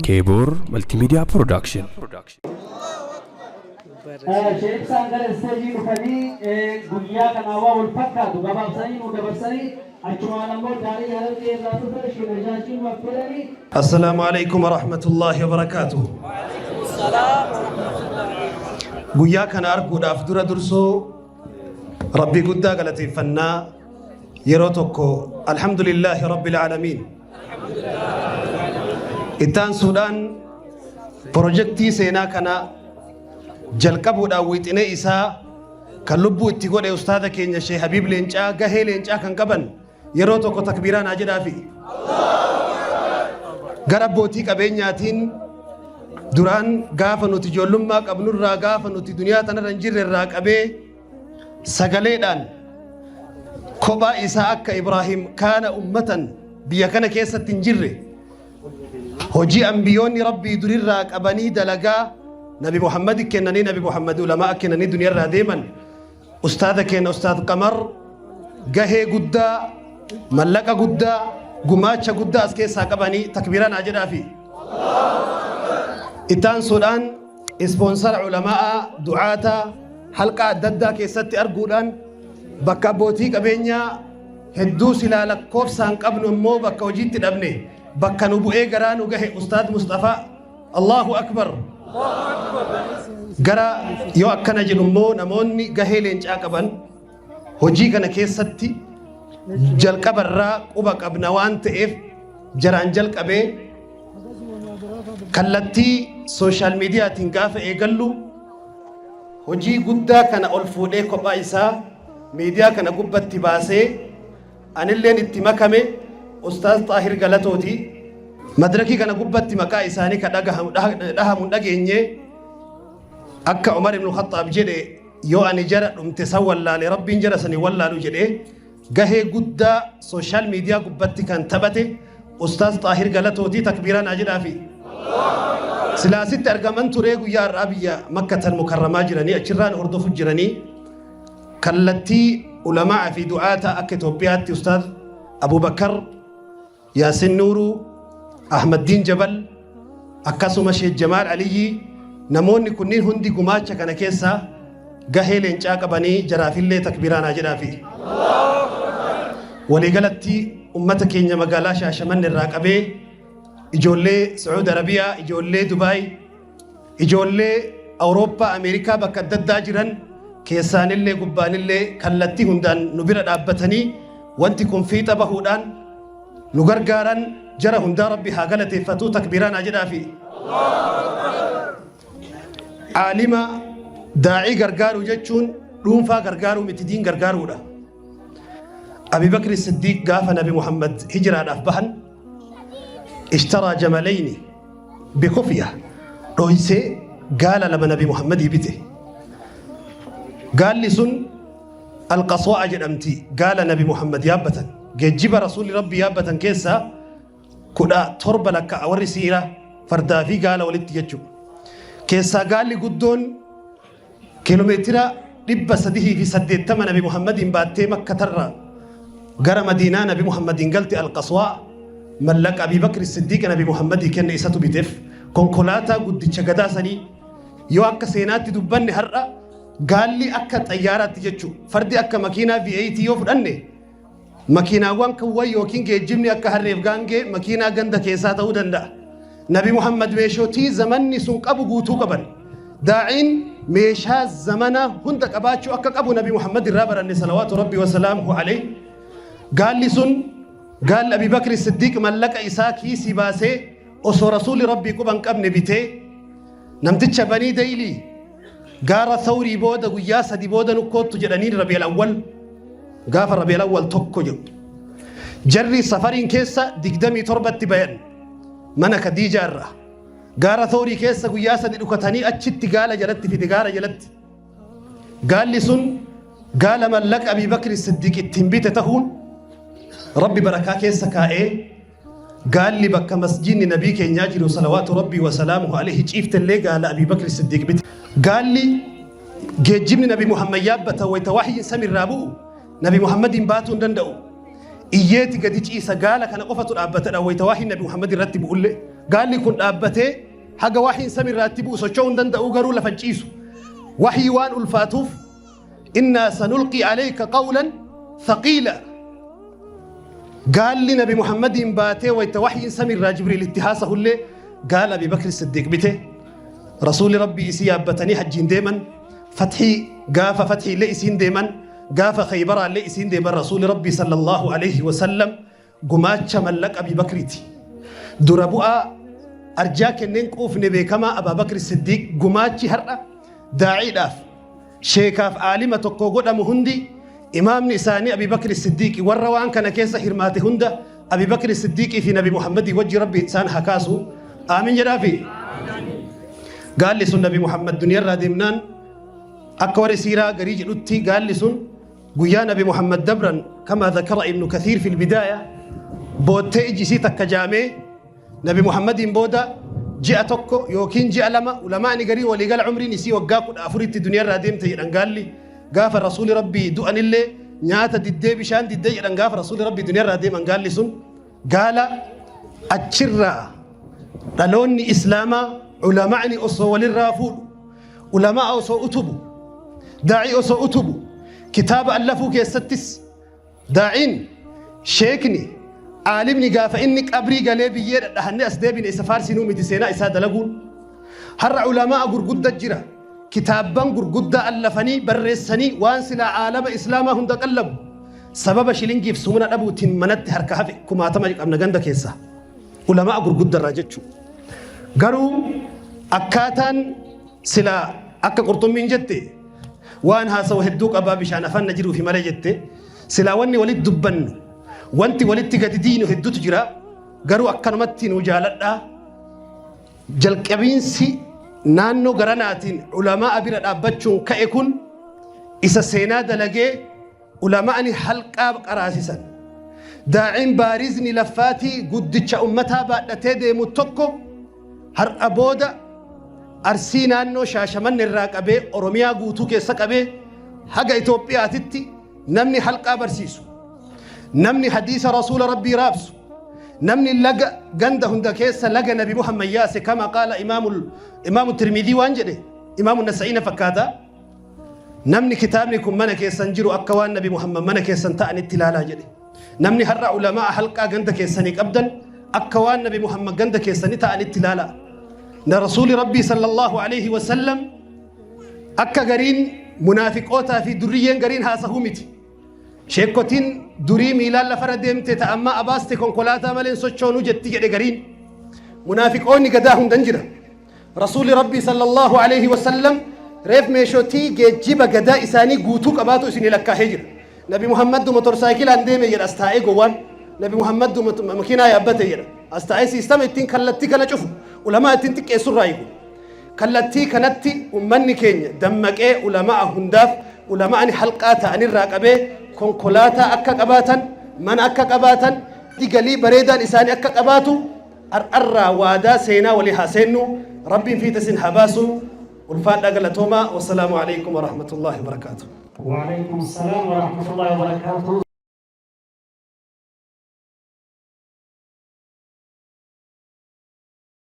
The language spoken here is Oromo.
Keeboor Multimedia Production. Sheeksaan gara isteejii dhufanii guyyaa kanaa waa wal fakkaatu gabaabsanii nu dabarsanii achumaan ammoo daarii Harargee irraa dhufan Sheekh nu affeeranii. Assalaamu alaikum warahmatullaahi wabarakaatuh. Guyyaa kana arguudhaaf dura dursoo Rabbii guddaa galateeffannaa yeroo tokko alhamdulillaahi rabbil aalamiin. Ittaansuudhaan pirojektii seenaa kana jalqabuudhaan wixinee isaa kan lubbuu itti godhe ustaada keenya Sheekh Habiib Leencaa gahee leencaa kan qaban yeroo tokko takbiiraa naa jedhaafi. Gara abbootii qabeenyaatiin duraan gaafa nuti ijoollummaa qabnurraa gaafa nuti duniyaa tanarra hin jirre irraa qabee sagaleedhaan kophaa isaa akka Ibraahim kaana ummatan biyya kana keessatti hin jirre hojii ambiyoonni rabbii durirraa qabanii dalagaa Nabi Muhammad kennanii Nabi Muhammad ulamaa kennanii duniyaarraa deeman ustaada keenya ustaad Qamar gahee guddaa mallaqa guddaa gumaacha guddaa as keessaa qabanii takbiiraa naa jedhaafi. Ittaansuudhaan ispoonsara ulamaa du'aata halqa adda addaa keessatti arguudhaan bakka abbootii qabeenyaa hedduu silaa lakkoofsaan qabnu immoo bakka hojiitti dhabne bakka nu bu'ee garaa nu gahe ustaad Mustafaa Allahu akbar. Gara yoo akkana jedhu immoo namoonni gahee leencaa qaban hojii kana keessatti jalqabarraa quba qabna waan ta'eef jaraan jalqabee kallattii sooshaal miidiyaatiin gaafa eegallu hojii guddaa kana ol fuudhee kophaa isaa miidiyaa kana gubbatti baasee anilleen itti makame Ustaaz Xaahir Galatooti. Madrakii kana gubbatti maqaa isaanii ka dhahamu hin dhageenye akka Umar ibn Khattaab jedhe yoo ani jara dhumte san wallaale Rabbiin jara sanii wallaalu jedhe gahee guddaa sooshaal miidiyaa gubbatti kan taphate Ustaaz Xaahir Galatootii takbiiraa naa jedhaafi. Silaasitti argaman turee guyyaa har'aa biyya Makkatan Mukarramaa jiranii achirraan hordofu jiranii kallattii ulamaa fi du'aata akka Itoophiyaatti Ustaaz Abubakar Yaasin Nuuruu Ahmaddiin Jabal akkasuma Sheekh Jamaal Aliyyii namoonni kunniin hundi gumaacha kana keessaa gahee leencaa qabanii jaraafillee takbiiraa naa jedhaafi. Waliigalatti ummata keenya magaalaa Shaashamanne irraa qabee ijoollee Sacuud Arabiyaa, ijoollee Dubaay, ijoollee Awurooppaa, Ameerikaa bakka adda addaa jiran keessaanillee gubbaanillee kallattii hundaan nu bira dhaabbatanii wanti kun fiixa bahuudhaan nu gargaaran jara hundaa Rabbi haa galateeffatu takbiiraa naa jedhaafi. Aalima daa'ii gargaaruu jechuun dhuunfaa gargaaruu miti diin gargaaruudha. Abi Bakri Siddiiq gaafa Nabi Muhammad hijiraadhaaf bahan ishtaraa jamalayni bikufiya dhoysee gaala lama Nabi Muhammadii bite. Gaalli sun alqaswaa jedhamti gaala Nabi Muhammad yaabbatan. Geejjiba Rasuulli Rabbi yaabbatan keessaa 17 lakka'a warri siiraa fardaa fi gaala walitti jechuudha. Keessaa gaalli guddoon kiiloomeetira 380 Nabi Muhammadiin baattee Makkatarraa gara Madiinaa Nabi Muhammadiin galte Alqaswaa mallaqa Abii Bakri Siddiiq Nabi Muhammadii kenne isatu biteef konkolaataa guddicha gadaa sanii yoo akka seenaatti dubbanne har'a gaalli akka xayyaaraatti jechuudha. Fardi akka makiinaa V8 yoo fudhanne Makiinaawwan kuwwan yookiin geejjibni akka harreef gaangee makiinaa ganda keessaa ta'uu danda'a. Nabi Muhammad meeshootii zamanni sun qabu guutuu qaban. Daa'iin meeshaa zamana hunda qabaachuu akka qabu Nabi Muhammad irraa baranne salawaatu Rabbi wasalaamuhu alayhi. Gaalli sun gaalli Abi Bakri Siddiiq mallaqa isaa kiisii baasee osoo Rasuulli Rabbii quba hin qabne bitee namticha Banii Daylii Gaara Thawrii booda guyyaa 3 booda nu koottu jedhaniin Rabi'al Awwal gaafa Rabi'al Awwal 1 jedhu. Jarri safariin keessa 27tti bayan mana Khadiijaa irraa. Gaara Thawrii keessa guyyaa 3 dhukatanii achitti gaala jalatti fide gaara jalatti. Gaalli sun gaala mallaqa Abii Bakri Siddiq ittiin bite tahuun Rabbi barakaa keessa kaa'ee Gaalli bakka masjiidni nabii keenyaa jiru salawaatu rabbii wa salaamuhu alayhi ciiftellee gaala Abii Bakri Siddiiq bite. Gaalli geejjibni nabi Muhammad yaabbata wayta wahyiin samirraa bu'u nabi Muhammadiin baatuu hin danda'u. Iyyeeti gadi ciisa gaala kana qofatu dhaabbatadha wayita waahiin Nabi Muhammad irratti bu'ullee. Gaalli kun dhaabbatee haga waahiin samiirraatti bu'u socho'uu hin danda'u garuu lafa ciisu. Wahii waan ulfaatuuf innaa sanulqii alayka qawlan thaqiila. Gaalli Nabi Muhammadiin baatee wayita wahiin samiirraa Jibriil itti haasahullee gaala Abi Bakri Siddiiq bite. Rasuulli Rabbii isii yaabbatanii hajjiin deeman. Fathii gaafa fathiillee isiin deeman. Gaafa Khaybaraallee isiin deeman Rasuulli Rabbii sallallahu alaihi wasallam gumaacha mallaqa Abi Bakriiti. Dura bu'aa arjaa kenneen quufne beekamaa Abaa Bakri Siddiiq gumaachi har'a daa'iidhaaf sheekaaf aalima tokko godhamu hundi imaamni isaanii Abi Bakri Siddiiqi warra waan kana keessa hirmaate hunda Abi Bakri Siddiiqii fi Nabi Muhammadii wajji Rabbi isaan haa kaasu. Aamin jedhaafi. Gaalli sun Nabi Muhammad duniyarraa deemnaan akka warri siiraa garii jedhutti gaalli sun guyyaa Nabi Muhammad dabran kama dhakara Ibnu Kathiir fil bidaaya boottee iji isii takka jaamee Nabi Muhammadiin booda ji'a 1 yookiin ji'a 2 ulamaani garii waliigala umriin isii waggaa 14tti duniyarraa deemte jedhan gaalli gaafa rasuuli rabbii du'anillee nyaata diddee bishaan diddee jedhan gaafa rasuuli rabbii duniyarraa deeman gaalli sun gaala achirraa dhaloonni islaamaa ulamaani osoo walirraa fuudhu ulamaa osoo utubu daa'ii osoo utubu kitaaba allafuu keessattis Daa'iin, sheekni, aalimni gaafa inni qabrii galee biyyee dhadhahannee as deebine isa faarsinuu miti seenaa isaa dalaguun. Har'a ulamaa'a gurgudda jira. Kitaabban gurguddaa allafanii barreessanii waan silaa aalama islaamaa hunda qallabu. Sababa shilingiif sumuna dhabuutiin manatti harka hafe kumaatama qabna ganda keessaa. Ulamaa'a gurguddarraa jechuu. Garuu akkaataan silaa akka qurxummiin jette Waan haasawu hedduu qabaa bishaan afaan na jiruufi malee jette. Silaa wanni walitti dubbannu wanti walitti gadi diinu hedduutu jira. Garuu akkanumatti nu jaaladhaa. Jalqabiinsi naannoo garanaatiin ulamaa'a bira dhaabbachuun ka'e kun isa seenaa dalagee ulama'ani halqaa qaraasisan. Daa'iin baarizni laffaatii guddicha ummataa baadhatee deemu tokko har'a booda Arsii naannoo Shaashamanne irraa qabee Oromiyaa guutuu keessa qabee haga Itoophiyaatitti namni halqaa barsiisu, namni hadiisa rasuula rabbii raabsu, namni laga ganda hunda keessa laga Nabi Muhammad yaase kama qaala imaamu Tirmidii waan jedhe imaamu Nasa'iina fakkaata. Namni kitaabni kun mana keessan jiru akka waan Nabi Muhammad mana keessan ta'anitti ilaalaa jedhe. Namni har'a ulamaa halqaa ganda keessanii qabdan akka waan Nabi Muhammad ganda keessanii ta'anitti ilaalaa. Na Rasuuli Rabbii sallallahu alaihi wasallam akka gariin munaafiqootaa fi durriyyeen gariin haasahuu miti. Sheekkotiin durii miilaan lafarra deemte ta ammaa abaaste konkolaataa malee hin sochoonuu jetti jedhe gariin. Munaafiqoonni gadaa hundan jira. Rasuulli Rabbii sallallahu alaihi wasallam reef meeshotii geejjiba gadaa isaanii guutuu qabaatu isinii lakkaahee jira. Nabi Muhammaddu motorsaayikilaan deeme jedha as taa'ee gowwaan. Nabi Muhammaddu makiinaa yaabbate jedha. As taa'ee siistama ittiin kallattii kana cufu ulamaa ittiin xiqqeessurraa hiiku. Kallattii kanatti ummanni keenya dammaqee ulamaa hundaaf ulama'ani halqaa ta'anirraa qabee konkolaataa akka qabaatan mana akka qabaatan galii bareedaan isaanii akka qabaatu Har'arraa waadaa seenaa walii haa seennu. Rabbiin fiixa isin haa baasu. Ulfaadhaa galatoomaa. Wassalaamu alaikum warahmatullaahi wabarakaatuh. Waalaikum salaam warahmatullahi wabarakatuh.